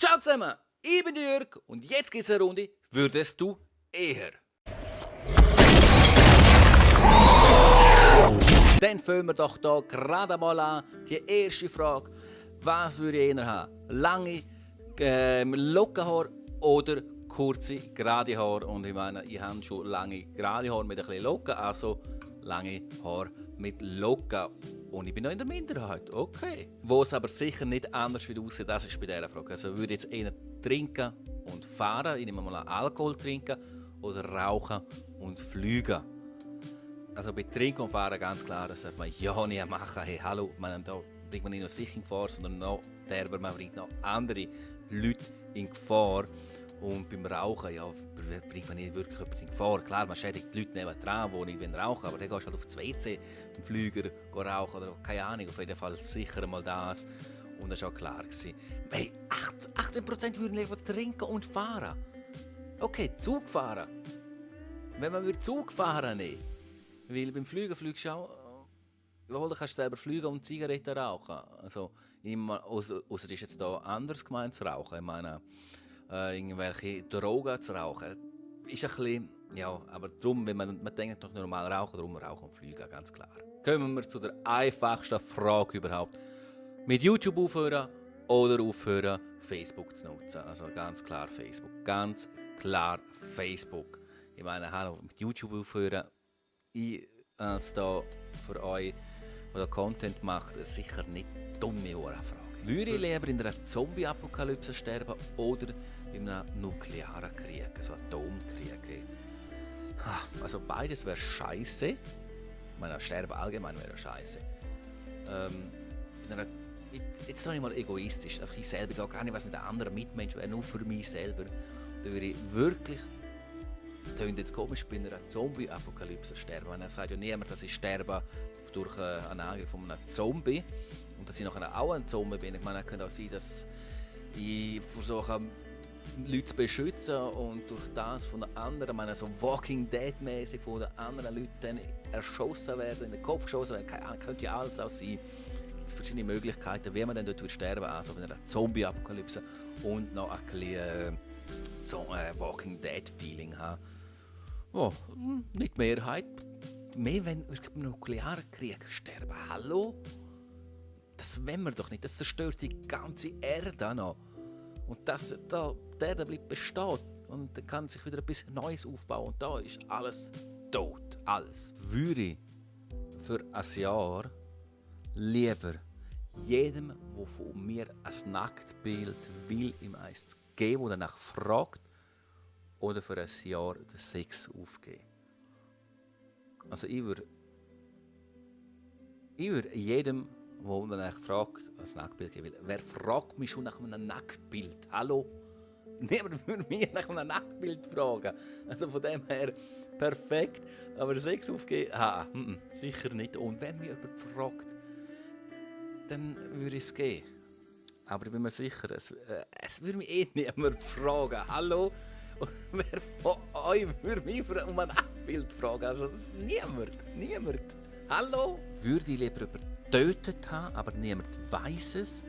Ciao zusammen, ich bin Jörg und jetzt geht's eine Runde «Würdest du eher?». Dann fangen wir doch hier gerade mal an. Die erste Frage: Was würde ich eher haben? Lange Lockenhaar oder kurze, gerade Haare? Und ich meine, ich habe schon lange, gerade Haare mit ein bisschen Locken, also lange Haare mit Locken. Und ich bin noch in der Minderheit, okay. Wo es aber sicher nicht anders wird aussehen, das ist bei dieser Frage. Also würde ich jetzt eher trinken und fahren, ich nehme mal an Alkohol trinken, oder rauchen und fliegen. Also bei Trinken und Fahren ganz klar, das darf man ja nicht machen. Hey, hallo, da bringt man nicht nur sich in Gefahr, sondern noch derber, man bringt noch andere Leute in Gefahr. Und beim Rauchen, ja, bringt man nicht wirklich jemanden in Gefahr. Klar, man schädigt die Leute nebenan, die nicht rauchen, aber dann gehst du halt auf das WC im Flüger rauchen oder keine Ahnung, auf jeden Fall sicher mal das. Und das war auch klar. Hey, 18% würden lieber trinken und fahren. Okay, Zug fahren. Wenn man Zug fahren nicht, weil beim Fliegen fliegst du auch, du kannst selber fliegen und Zigaretten rauchen. Also, außer ist jetzt hier anders gemeint zu rauchen. Ich meine, irgendwelche Drogen zu rauchen, ist ein bisschen, ja, aber darum, wenn man denkt noch normal rauchen, darum rauchen und fliegen, ganz klar. Kommen wir zu der einfachsten Frage überhaupt. Mit YouTube aufhören oder aufhören, Facebook zu nutzen? Also ganz klar Facebook. Ganz klar Facebook. Ich meine, hallo, mit YouTube aufhören, ich als da für euch, der Content macht, sicher nicht dumme Frage. Würde ich lieber in einer Zombie-Apokalypse sterben oder in einem nuklearen Krieg, also Atomkrieg? Also beides wäre scheiße. Ich meine, Sterben allgemein wäre scheiße. Jetzt noch nicht mal egoistisch, einfach ich selber, da gar nicht was mit den anderen Mitmenschen, wäre nur für mich selber. Da würde ich wirklich, das klingt jetzt komisch, bei einer Zombie-Apokalypse sterben. Er sagt ja niemand, dass ich sterbe durch einen Angriff von einem Zombie und dass ich nachher auch ein Zombie bin. Ich meine, es könnte auch sein, dass ich versuche, Leute zu beschützen und durch das von den anderen, ich meine, so Walking Dead-mäßig von den anderen Leuten erschossen werden, in den Kopf geschossen werden, keine Ahnung, könnte ja alles auch sein. Es gibt verschiedene Möglichkeiten, wie man dann dort sterben würde, also in einer Zombie-Apokalypse und noch ein bisschen so ein Walking Dead-Feeling haben. Oh, nicht die Mehrheit. Mehr, wenn wir im nuklearen Krieg sterben. Hallo? Das wollen wir doch nicht. Das zerstört die ganze Erde noch. Und die Erde bleibt bestehen. Und dann kann sich wieder etwas Neues aufbauen. Und da ist alles tot. Alles. Würde ich für ein Jahr lieber jedem, der von mir ein Nacktbild will, ihm eins geben, der danach fragt, oder für ein Jahr den Sex aufgeben? Also ich würde jedem, der danach fragt, ein Nacktbild geben will. Wer fragt mich schon nach einem Nacktbild? Hallo? Niemand würde mich nach einem Nacktbild fragen. Also von dem her perfekt. Aber Sex aufgeben, sicher nicht. Und wenn mich jemand fragt, dann würde ich es geben. Aber ich bin mir sicher, es würde mich eh niemand fragen. Hallo? Wer von euch würde mich um ein Nacktbild fragen? Also niemand. Hallo? Würde ich lieber jemanden getötet haben, aber niemand weiss es?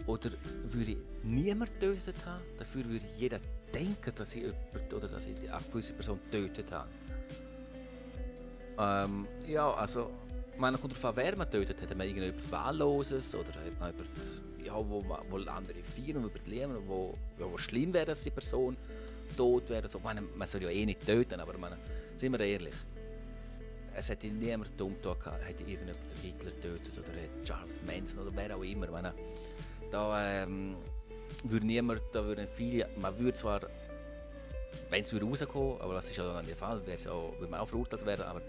Oder würde ich niemanden getötet haben, dafür würde jeder denken, dass ich jemanden oder dass ich eine gewisse Person getötet habe? Ja, also, man kommt darauf an, wer man tötet. Hat man irgendetwas Wahlloses oder hat man jemanden, wo andere feiern und überleben, wo schlimm wäre, dass die Person tot wäre? Also, man soll ja eh nicht töten, aber sind wir ehrlich, es hätte niemand dumm getan, hätte irgendjemand Hitler getötet oder Charles Manson oder wer auch immer. Da würden viele, man würde zwar, wenn es rauskommen, aber das ist ja dann der Fall, würde man auch verurteilt werden, aber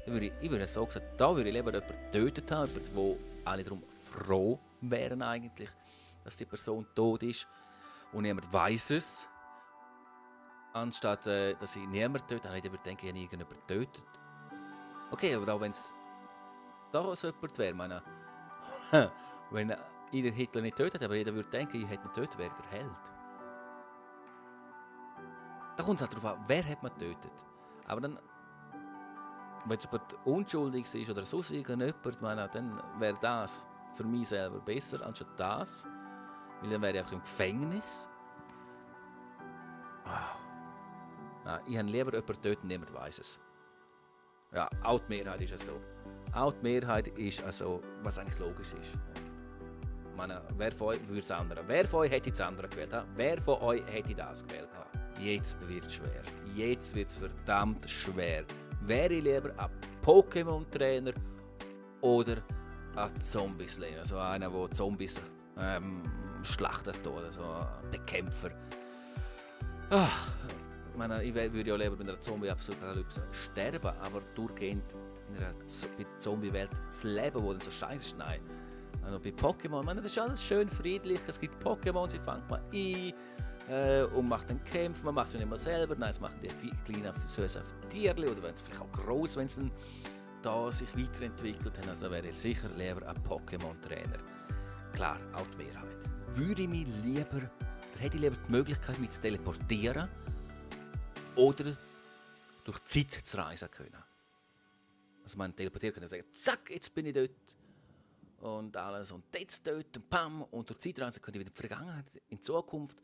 ich würde so gesagt, da würde ich lieber jemanden getötet haben, wo alle darum froh wären eigentlich, dass die Person tot ist und niemand weiß es, anstatt dass ich niemanden töte, dann würde ich denken, ich habe irgendjemanden getötet. Okay, aber auch wenn es da so jemand wäre, wenn jeder Hitler nicht tötet, aber jeder würde denken, ich hätte ihn getötet, wäre der Held. Da kommt es halt darauf an, wer hat man getötet. Aber dann, wenn es jemand unschuldig ist oder sonst irgendjemand, dann wäre das für mich selber besser, anstatt das. weil dann wäre ich einfach im Gefängnis. Nein, ich habe lieber jemanden töten, niemand weiß es. Ja, auch die Mehrheit ist ja so. Auch die Mehrheit ist also, was eigentlich logisch ist. Ich meine, wer von euch würde das andere? Wer von euch hätte das andere gewählt? Wer von euch hätte das gewählt? Jetzt wird es schwer. Jetzt wird es verdammt schwer. Wäre ich lieber ein Pokémon-Trainer oder ein Zombie-Slayer? Also einer, der Zombies schlachtet oder so ein Bekämpfer. Ich meine, ich würde ja lieber mit einer Zombie-Apokalypse sterben, aber durchgehend in einer Zombie-Welt zu leben, wo dann so scheiße ist. Nein. Also bei Pokémon, ich meine, das ist alles schön friedlich. Es gibt Pokémon, sie fangen mal ein und macht dann Kämpfe. Man macht es ja nicht mehr selber. Nein, es machen die kleinen süßen Tierchen oder wenn es vielleicht auch groß, wenn es dann da sich weiterentwickelt haben. Also wäre ich sicher lieber ein Pokémon-Trainer. Klar, auch die Mehrheit. Würde ich mich lieber, oder hätte ich lieber die Möglichkeit, mich zu teleportieren oder durch die Zeit zu reisen können. Also man teleportieren kann und sagen, zack, jetzt bin ich dort und alles und jetzt dort und pam und durch die Zeit reisen könnte ich wieder in die Vergangenheit, in die Zukunft.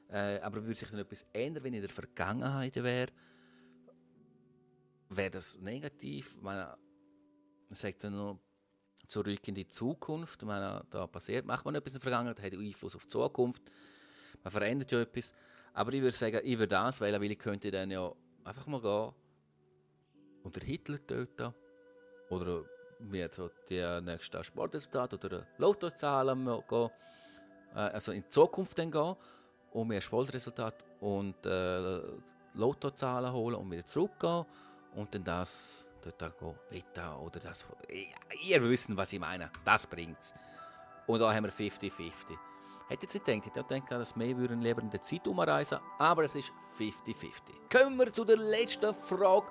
Aber würde sich dann etwas ändern, wenn ich in der Vergangenheit wäre? Wäre das negativ? Man sagt dann noch zurück in die Zukunft. Man, da passiert, macht man etwas in der Vergangenheit, hat Einfluss auf die Zukunft. Man verändert ja etwas. Aber ich würde sagen, ich würde das wählen, weil ich könnte dann ja einfach mal gehen und den Hitler töten. Oder mir so die nächste Sportresultat oder Lottozahlen gehen. Also in die Zukunft dann gehen und mir Sportresultat und Lottozahlen holen und wieder zurückgehen. Und dann das dort weiter oder das. Ihr wisst, was ich meine. Das bringt es. Und da haben wir 50-50. Hätte jetzt nicht gedacht, ich denke, dass wir würden lieber in der Zeit umreisen, aber es ist 50-50. Kommen wir zu der letzten Frage,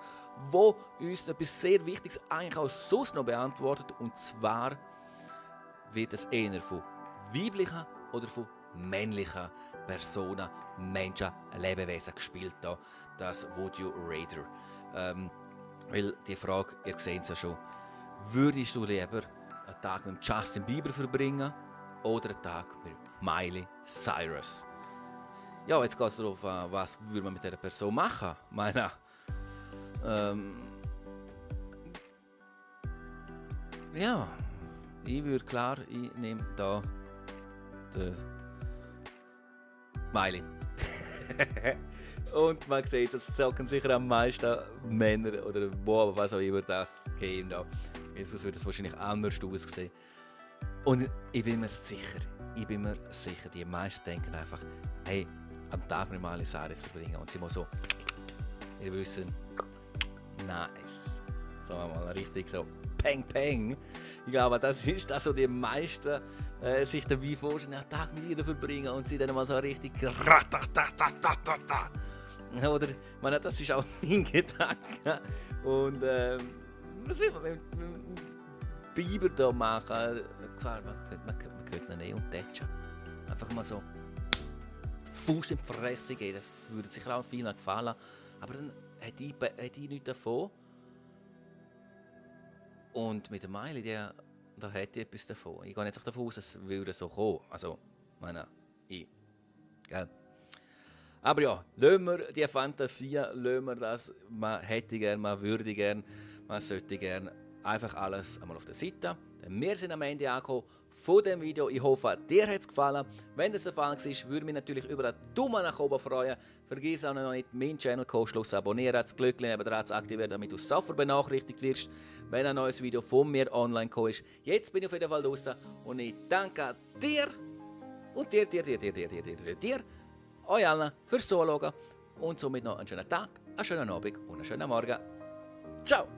die uns etwas sehr Wichtiges eigentlich auch sonst noch beantwortet. Und zwar wird es eher von weiblichen oder von männlichen Personen, Menschen, Lebewesen gespielt. Da, das Would You Rather. Weil die Frage, ihr seht es ja schon, würdest du lieber einen Tag mit Justin Bieber verbringen oder einen Tag mit Miley Cyrus? Ja, jetzt geht es darauf an, was würde man mit dieser Person machen. Ich meine, ja, ich würde klar, ich nehme da den Miley. Und man sieht, es sagen sicher am meisten Männer oder was auch immer das Game da. Sonst würde das wahrscheinlich anders aussehen. Und ich bin mir sicher, die meisten denken einfach, hey, am Tag mit Miley Cyrus verbringen und sie mal so, ihr wisst, nice. So mal richtig so, peng, peng. Ich glaube, das ist das, was die meisten sich dabei vorstellen, einen Tag mit ihr verbringen und sie dann mal so richtig oder, meine, das ist auch mein Gedanke. Und was will man mit Biber da machen? Man könnte ihn nehmen und tätschen. Einfach mal so Fuß in die Fresse geben, das würde sicher auch vielen gefallen. Aber dann hätte ich nichts davon. Und mit der Miley, da hätte ich etwas davon. Ich gehe nicht davon aus, es würde so kommen. Also, meine, gell? Aber ja, lassen wir die Fantasie, lassen wir das. Man hätte gerne, man würde gerne, man sollte gerne. Einfach alles einmal auf der Seite. Wir sind am Ende angekommen von dem Video. Ich hoffe, dir hat es gefallen. Wenn das der Fall war, würde mich natürlich über einen Daumen nach oben freuen. Vergiss auch noch nicht, meinen Channel kostenlos zu abonnieren, das Glöckchen nebenan zu aktivieren, damit du sofort benachrichtigt wirst, wenn ein neues Video von mir online kommt. Jetzt bin ich auf jeden Fall draußen und ich danke dir und dir, euch allen fürs Zuschauen und somit noch einen schönen Tag, einen schönen Abend und einen schönen Morgen. Ciao!